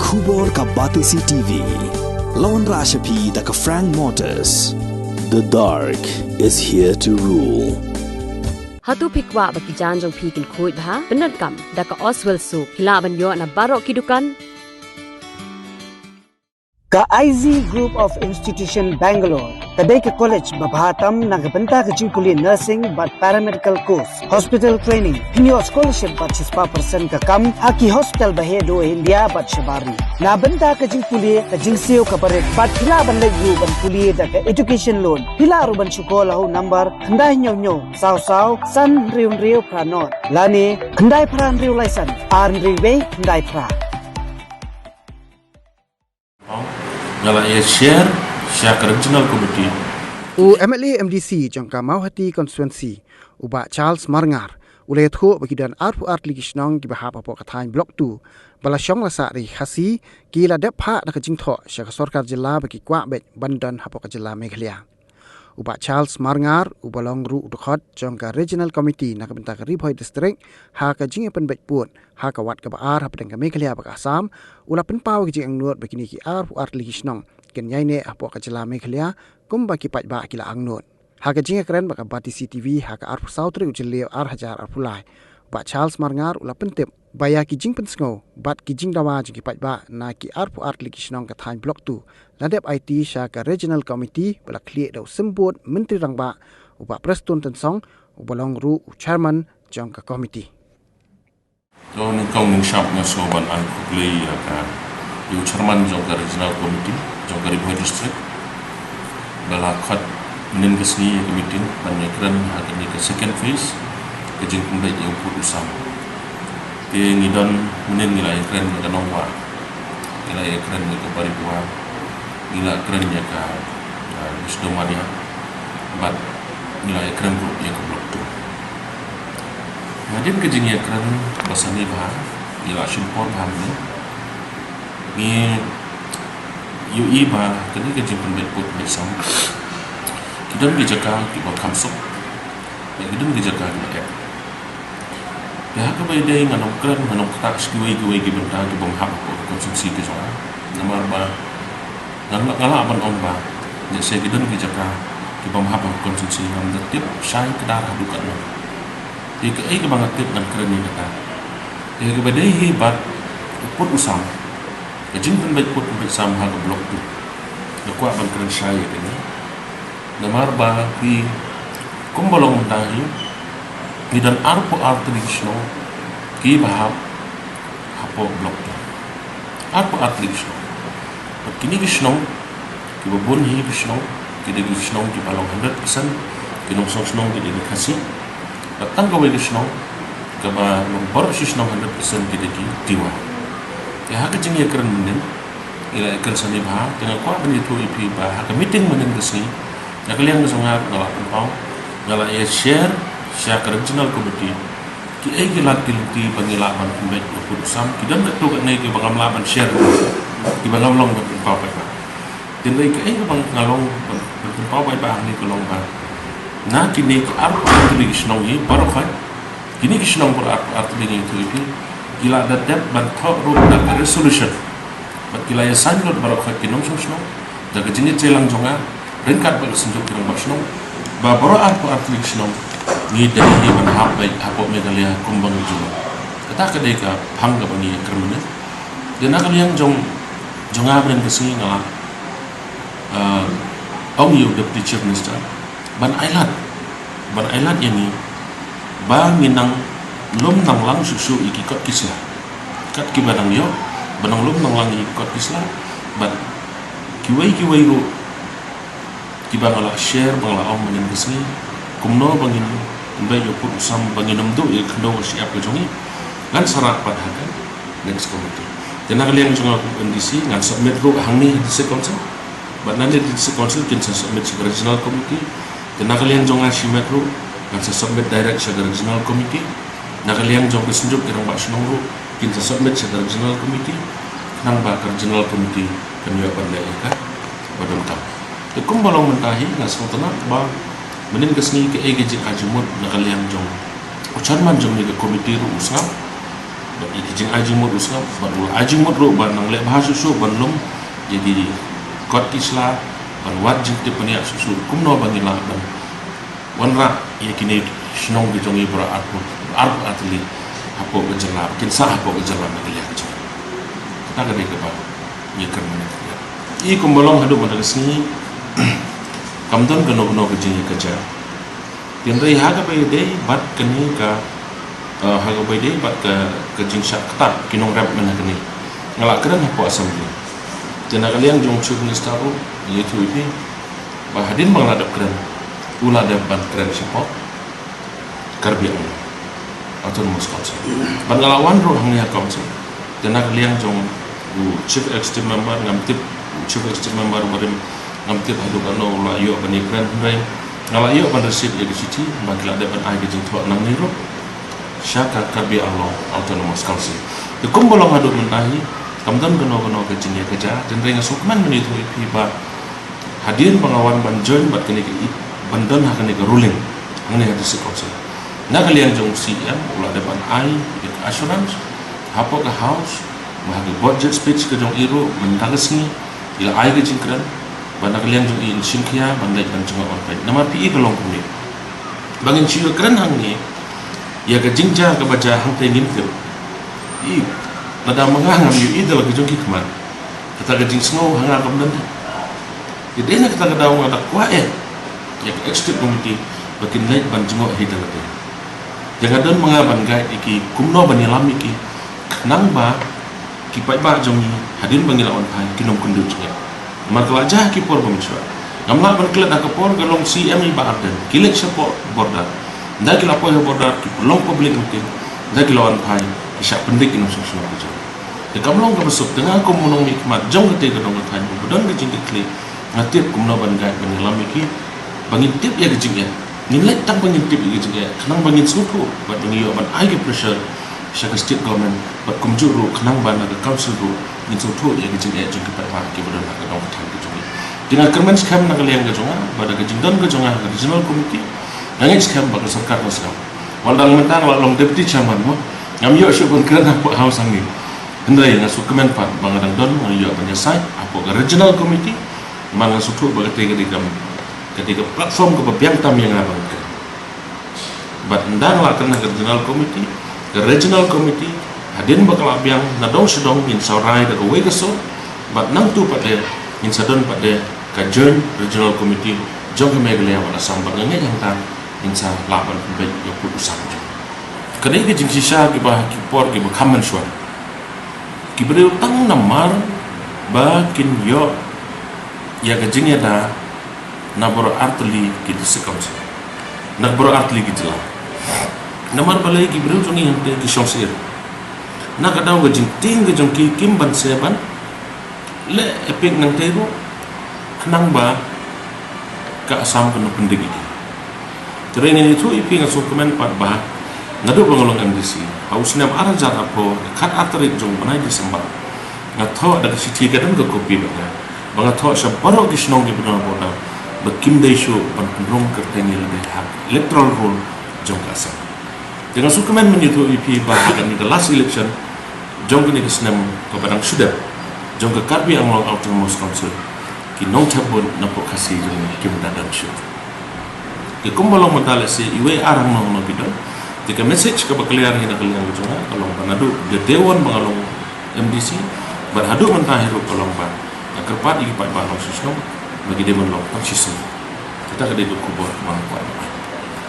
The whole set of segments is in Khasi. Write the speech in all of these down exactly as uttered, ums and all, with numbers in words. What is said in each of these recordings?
Khubor ka Batesi T V. La wanrah sha phi da ka Frank Motors. The dark is here to rule. Hato phi kwah ba ki jaiñ jong phi kin khuid bha? Pyndonkam da ka Oswell Soap. Phi lah ban ïoh na baroh ki dukan. Ka I Z Group of Institution Bangalore ka dei ka college ba bha tam na ka bynta ka jingpule nursing bad paramedical course, hospital training. Phin ïoh scholarship bad shispah percent ka kam ha ki hospital ba heh duh India bad shabar ri. Na bynta ka jingpule ka jingsiew kaba rit bad phi lah ban leit ruh ban pule da ka education loan. Phi lah ruh ban shu call ha u number khyndai hynñiew hynñiew saw saw san hynriew hynriew phra nod lane khyndai phra hynriew lai san ar hynriew wei khyndai phra. Nga la ïa share sha ka Regional Committee. U M L A M D C jong ka Mawhati Constituency, u Bah Charles Marngar, u la ïathuh ba ki don arphew ar tylli ki shnong kiba hap hapoh ka thaiñ Block two ba la shong la sah da ki Khasi, ki la dep phah da ka jingthoh sha ka sorkar jylla ba ki kwah beit ban don hapoh ka jylla Meghalaya. U Bah Charles Marngar, uba long ruh u dkhot jong ka Regional Committee na ka bynta ka Ri Bhoi District ha ka jingïapynbeit pud ha ka wat kaba ar hapdeng ka Meghalaya bad ka Assam, u la pynpaw ka jingangnud ba kine ki arphew ar tylli ki shnong kin ïaineh hapoh ka jylla Meghalaya kumba ki paidbah ki la angnud. Ha ka jingïakren bad ka Batesi T V ha ka arphew saw tarik u Jylliew ar hajar arphew lai, u Bah Charles Marngar u la pyntip ba ïa ki jingpynsngew bad ki jingdawa jong ki paidbah na ki arphew ar tylli ki shnong ka thaiñ Block two la dep aiti sha ka Regional Committee ba la khlieh da u Symbud Myntri Rangbah, u Bah Prestone Tynsong, uba long ruh u Chairman jong ka Committee. To nyngkong nyngshap nga sngew ban ai khublei ïa ka, ïa u Chairman jong ka Regional Committee jong ka Ri Bhoi District ba la khot mynnin ka sngi ïa ka meeting ban ïakren ha kane ka second phase ka jingpynbeit ïa u pud u sam. Te ngi don mynnin ngi la ïakren ïa ka Nongwah, ngi la ïakren ïa ka Baritwa, ngi la kren ïa ka, ah, Wisdomaria bad ngi la ïakren ruh ïa ka Block two. Hadien ka jingïakren ba sani bha, ngi la shim por bha mynne. Ngi ïohi ba kane ka jingpynbeit pud pynbeit sam ki don ki jaka kiba kham suk, ki don ki jaka kiba ep. Te ha kaba ïadei ngan ym kren, ngan ym ktah sha kiwei kiwei ki bynta ki bym hap hapoh ka constituency ka jong nga. Namar ba ngan lah, nga lah ban ong ba lehse ki don ki jaka ki bym hap hapoh ka constituency ngam da tip shai kdar haduh katno. Te kaei kaba nga tip ngan kren ïa kata. Te ha kaba ïadei hi bad u pud u sam, ka jingpynbeit pud pynbeit sam ha ka Block two, nga kwah ban kren shai ïa kane. Namar ba ki, kumba long mynta hi, ngi don arphew ar tylli ki shnong kiba hap hapoh Block two. Arphew ar tylli ki shnong. Bad kine ki shnong kiba bun hi ki shnong ki dei ki shnong kiba long hundred percent ki nongshong shnong ki dei ki Khasi. Bad tang kawei ka shnong kaba long baroh shi shnong hundred percent ki dei ki Tiwa. Te ha ka jingïakren mynnin, ngi la ïakren sani bha, te nga kwah ban ïathuh ïa phi ba ha ka meeting mynnin ka sngi na ka liang ka jong nga nga la pynpaw, nga la ïa share sha ka Regional Committee kiei ki lad ki lynti ba ngi lah ban pynbeit ïa u pud u sam. Ki don katto katne kiba ngam lah ban share, kiba ngam long ban pynpaw paidbah. Te hynrei kaei kaba nga long ban, ban pynpaw paidbah hangne ka long ba na kine ki arphew ar tylli ki shnong hi baroh khoit, kine ki shnong baroh arphew ar tylli ngi ïathuh ïa phi, ki la da dep ban thoh ruh da ka resolution. Bad ki la ïa sign lut baroh khoit ki nongshong shnong da ka jingïatreilang jong nga ryngkat bad ka Synjuk ki Rangbah Shnong ba baroh arphew ar tylli ki shnong ngi dei hi ban hap beit hapoh Meghalaya kumba ngi ju long. Kata ka dei ka phang kaba ngi ïakren mynne. Te na ka liang jong, jong nga mynne ka sngi nga la, ah, ong ïa u Deputy Chief Minister ban ailad, ban ailad ïa ngi ba ngin nang lum nang lang shuh shuh ïa ki kot ki sla. Kat kiba nang ïoh, ba nang lum nang lang ïa ki kot ki sla. Bad kiwei kiwei ruh kiba nga la share, ba nga la ong mynne ka sngi kumno ba ngin pynbeit ïa u pud u sam ba ngin ym duh ïa ka khyndew ka shyiap ka jong ngi. Ngan sa rah pat ha ka next committee. Te na ka liang jong nga kum MDC ngan submit ruh hangne ha District Council. Bad nangne District Council kin sa submit sha ka Regional Committee. Te na ka liang jong nga shimet ruh ngan sa submit direct sha ka Regional Committee. Na ka liang jong ka Synjuk ki Rangbah Shnong ruh kin sa submit sha ka Regional Committee. Khnang ba ka Regional Committee kan ïoh ban leh ïa ka ba donkam. Te kumba long mynta hi nga sngewtynnat ba mynnin ka sngi kaei ka jingkha jingmut na ka liang jong u Chairman jong kane ka committee ruh u sngap. Bad ïa ki jingai jingmut u sngap, bad u la ai jingmut ruh ban nang leh bha shuh shuh ban lum ïa ki kot ki sla, ban wad jingtip ban ïa shuh shuh kumno ba ngi lah ban wanrah ïa kine ki shnong ki jong ngi baroh arphew, arphew artylli hapoh ka jylla, ba kin sah hapoh ka jylla na ka liang ka jong ngi. Kata ka dei kaba ngi kyrmen ïa ka. I kumba long haduh mynta ka sngi, kam don kano kano ka jingïakajia. Hynrei ha kaba ïadei bad kane ka, eh, ha kaba ïadei bad ka, ka jingshah ktah ki nongrep mynta kane, nga la kren hapoh Assembly. Te na ka liang jong u Chief Minister ruh nga ïathuh ïa phi ba hadien ba nga la dep kren, u la dep ban kren shapoh Karbi Anglong Autonomous Council. Bad nga la wan ruh hangne ha Council. Te na ka liang jong u Chief Executive Member, ngam tip u Chief Executive Member barim, ngam tip haduh katno u la ïoh ban ïakren, hynrei nga la ïoh ban receive ïa ka shithi ba ki la dep ban ai ka jingthoh nangne ruh sha ka Karbi Anglong Autonomous Council. Te kumba long haduh mynta hi, kam don kano kano ka jingïakajia, hynrei nga sngewkmen ban ïathuh ïa phi ba hadien ba nga wan ban join bad kane ka i-, ban don ha kane ka ruling hangne ha District Council, na ka liang jong u C M u la dep ban ai ïa ka assurance hapoh ka House, ba ha ka budget speech ka jong i ruh mynta ka sngi i la ai ka jingkren ba na ka liang jong i in shim khia ban leit ban jngoh wan peit. Namar phi i ka long kumne, ba ngin shu ïakren hangne ïa ka jingjia kaba jia hangtei ngim tip. I, lada ma nga ngam ïohi da la ka jong ki khmat, kata ka jingsngew ha nga kam don. Te dei na kata ka daw nga da kwah eh ïa ka Executive Committee ba kin leit ban jngoh hi da lade. Ïa nga don ma nga ban guide ïa ki kumno ban ïalam ïa ki, khnang ba ki paidbah jong ngi hadien ba ngi la wan phai kin ym kynduh jingeh. Namar ka la jia ha ki por ba mynshuwa. Ngam lah ban klet ha ka por ka long C M i Bah Ardent, ki leit shapoh border. Ynda ki la poi ha border ki pynlong public meeting, ynda ki la wan phai ki shah pyndik ki nongshong shnong ki jong. Te kam long kaba suk, te nga kum u nongmihkhmat jong kata ka dong ka thaiñ, ba don ka jingkitkhlieh, nga tip kumno ban guide ban ïalam ïa ki ba ngin tip ïa ka jingeh, ngin leit tang ba ngin tip ïa ka jingeh, khnang ba ngin sngewthuh bad ba ngin ïoh ban ai ka pressure sha ka state government, bad kumjuh ruh khnang ba na ka council ruh ngin sngewthuh ïa ka jingeh jong ki paidbah kiba don ha ka dong ka thaiñ ka jong ngi. Te nga kyrmen skhem na ka liang ka jong nga ba da ka jingdon ka jong nga ha ka regional committee, nga ngeit skhem ba ka sorkar kan sngap. Wat la mynta nga la long deputy chairman mo, ngam ïoh shuh ban kren hapoh House hangne. Hynrei nga sngewkmen pat ba nga dang don, nga ïoh ban ïasaid hapoh ka regional committee. Namar nga sngewthuh ba kata ka dei ka, ka dei ka platform kaba biang tam ïa nga ban kren. Bad ynda nga la kren ha ka regional committee, ka regional committee hadien ba ka la biang, na dong sha dong ngin sa rai da kawei ka sur. Bad nangtu pat de ngin sa don pat de ka joint regional committee jong ka Meghalaya bad Assam, bad nga ngeit hangta ngin sa lah ban pynbeit ïa u pud u sam jong. Ka dei ka jingshisha kiba ha ki por kiba kham mynshuwa, ki briew tang namar ba kin ïoh ïa ka jingïada na baroh artylli ki district council, na baroh artylli ki jylla. Namar balei ki briew jong ngi hangtei ki shong syier, na ka daw ka jingtieng ka jong ki kim banse ban leh epek nangtei ruh khnang ba ka Assam kan pyndep ïa ki. Te hynrei ngan ïathuh ïa phi, nga sngewkmen pat ba naduh ba nga long M D C ha u snem ar hajar arphew, khatar tarik jong u bnai December, nga thoh da ka shithi, ka don ka kopi bad nga, ba nga thoh sha baroh ki shnong kiba don ha border ba kim dei shuh ban pynrung kyrteng ïa lade ha ka electoral roll jong ka Assam. Te nga sngewkmen ban ïathuh ïa phi ba ha kane ka last election jong kane ka snem kaba dang shu dep jong ka Karbi Anglong Autonomous Council, ki nongthep vote na pdeng Khasi jong ngi kim da don shuh. Te kumba long mynta, lehse iwei ar hangno hangno ki don. Te ka message kaba clear hi na ka liang ka jong nga ka long ba naduh da day one ba nga long M D C bad haduh mynta hi ruh ka long ba nga kyrpad ïa ki paidbah nongshong shnong ba ki dei ban long tang shisien. Kata ka dei ka khubor ba nga kwah ban ai,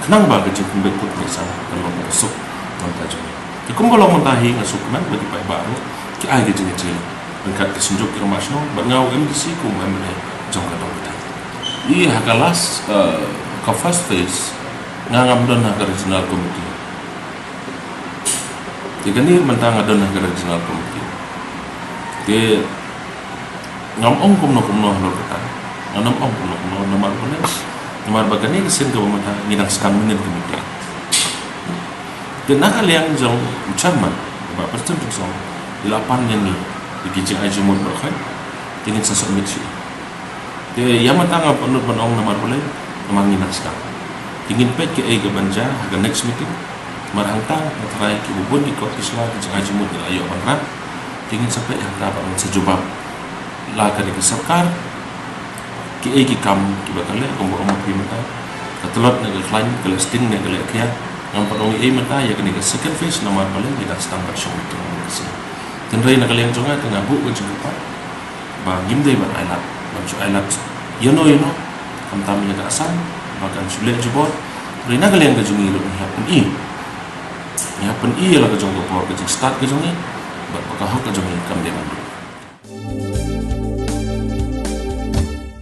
khnang ba ka jingpynbeit pud pynbeit sam kan long kaba suk na ka bynta jong ngi. Te kumba long mynta hi, nga sngewkmen ba ki paidbah ruh ki ai ka jingïatrei ryngkat ki synjuk ki rangbah shnong bad nga u M D C kum u M L A jong ka dong ka thaiñ. Ïa ha ka last, eh, ka first phase nga ngam don ha ka regional committee. Te kane mynta nga don ha ka regional committee. Te ngam ong kumno kumno halor kata. Ngam ong kumno kumno namar kane, namar ba kane ka sien kaba mynta ngi dang sdang mynnin ka meeting. Te na ka liang jong u chairman, Bah Prestone Tynsong, i la pan ïa ngi ïa ki jingai jingmut baroh khoit, te ngin sa submit sha i. Te ïa mynta ngam pat nud ban ong namar balei, namar ngi dang sdang. Te ngin peit kaei kaban jia ha ka next meeting. Namar hangta nga tharai kiba bun ki kot ki sla ki jingmut ngi la ïoh ban rah. Te ngin sa peit hangta ba ngin sa jubab la ka dei ka sorkar, kiei ki kam kiba ka leh, kumba ong phi mynta, ka tlot ne ka khlaiñ, ka leh sting ne ka leh khia. Ngam pat ong ei mynta ïa kane ka second phase namar ba leh ngi dang sdang ban shong meeting ka sngi. Hynrei na ka liang jong nga te nga buh ka jingkyrpad ba ngim dei ban ailad, ban shu ailad ïano ïano, khamtam ïa ka Assam ba kan shu leh jubor. Hynrei na ka liang ka jong ngi ruh ngi hap pyni, ngi hap pyni ïa la ka jong ka bor, ka jingstad ka jong ngi, bad ba ka hok ka jong ngi kam dei ban duk.